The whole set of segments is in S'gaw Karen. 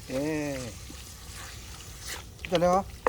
အဲ တလဲၤ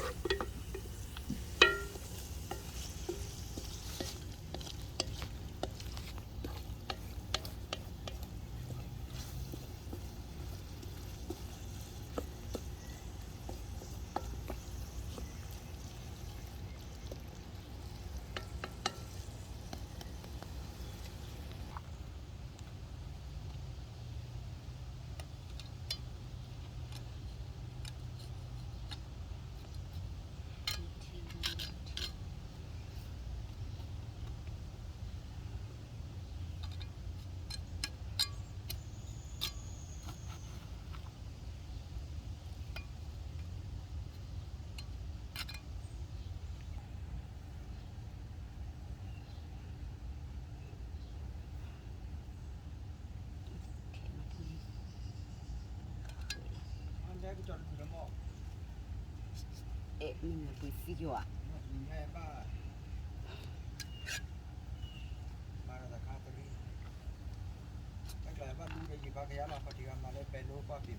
ဟီ အဲ မ့ၢ်မ့ၢ်ပှ့ၤသံယွၤ မၤတၢ်တခါတရံး တၢ်ကျါဘၣ်လူဒီးယဘၣ်ကယၤလီၤ ခီၣ်ထံးဂၤမၤလၢပဲလိပှၢ်ပ့ၤဘၣ် ဒ်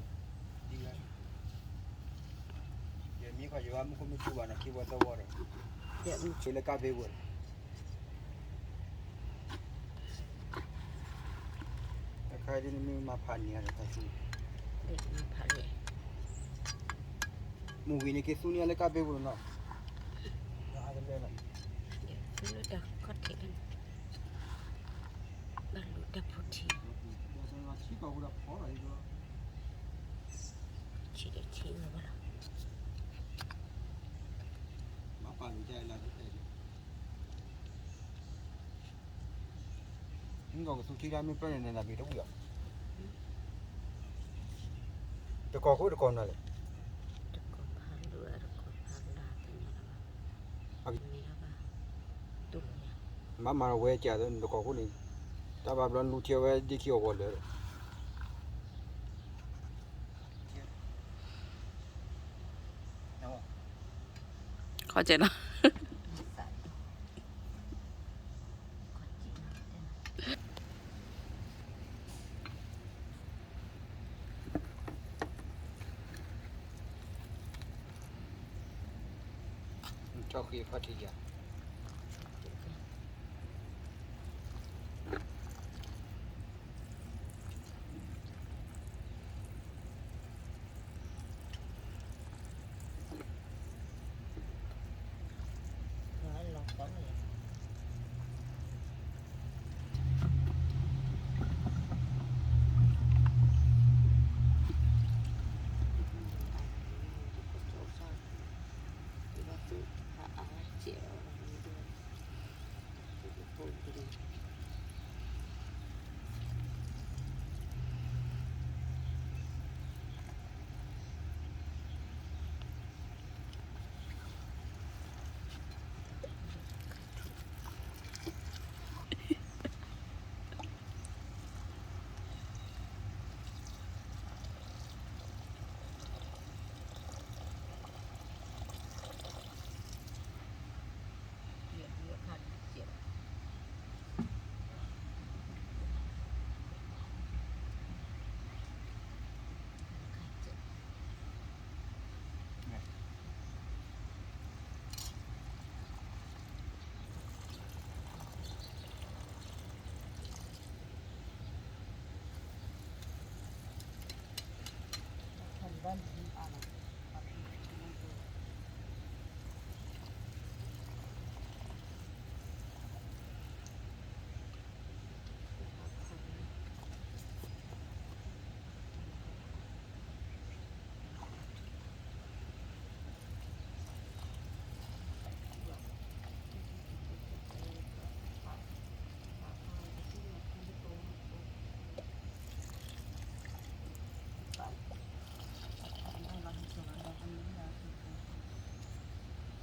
ဝဲ ယမံခီၣ်ယဘၣ်မူခိၣ်မုၢ်ထူဘၣ်နီၤ ခံဝီသၢဝီဒီး လၢကၢ်ဖ့ဝဲ တခါဒ်နမ့ၢ်မၤဖးန့ၣ်တခါဆူ မ့ၢ်ဝံၤန့ၣ်က့ၤသူန့ၢ်လၢကၢ်ဖ့ဝဲနီၤ သူလၢတၢ်ခီၣ်ထံး ဘၣ်လူၤတၢ်ဖိထံ ဆံးဒီးဆံးဝဲဘၣ်လီၤ မၤပာ်လူၤတၢ်လၢ မ့ၢ်ကီးကသူထံတၢ်မ့ၢ်ပၢၢ်န့ၣ် နနၢ်ပၢၢ်တဝံၤအီၤ တကီၢ်ခိၣ်တကီၢ်နၤလဲၣ် တကီၢ်ဖးဒိၣ် တကီၢ်ဖးဒိၣ် မၤမၤဝဲကၢ် တကီၢ်ခိၣ်န့ၣ် တၢ်ဘၣ်ဘျီလူၤထံဝဲဒ်ခံအီၤဝီၤလၢာ် ခီကဲနီၤ ကၠီဃံခီၣ်ထံးယၤ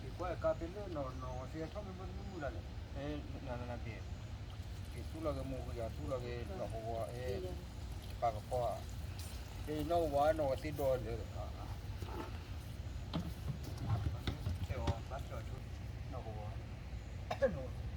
ယကွၢ်ကါဖဲလၢနီၢ်နီၢ်ဝဲသ့ၣ် ထီၣ်မ့ၢ်မ့ၢ်တမုာ်မုာ်လၢ်လဲၣ်, နနက့ၤ က့ၤသူၣ်လီၤက့ၤမိၢ်ဃုာ်ယၤ သူၣ်လီၤက့ၤနီၢ်ကဝီၤ ပာ်ကဖီဧါ, နီၢ်ကဝီၤနီၢ်ဝဲသ့ၣ်ဒီးလၢ ဘၣ်ဆဲးအီၤဆူနီၢ်ကဝီၤ,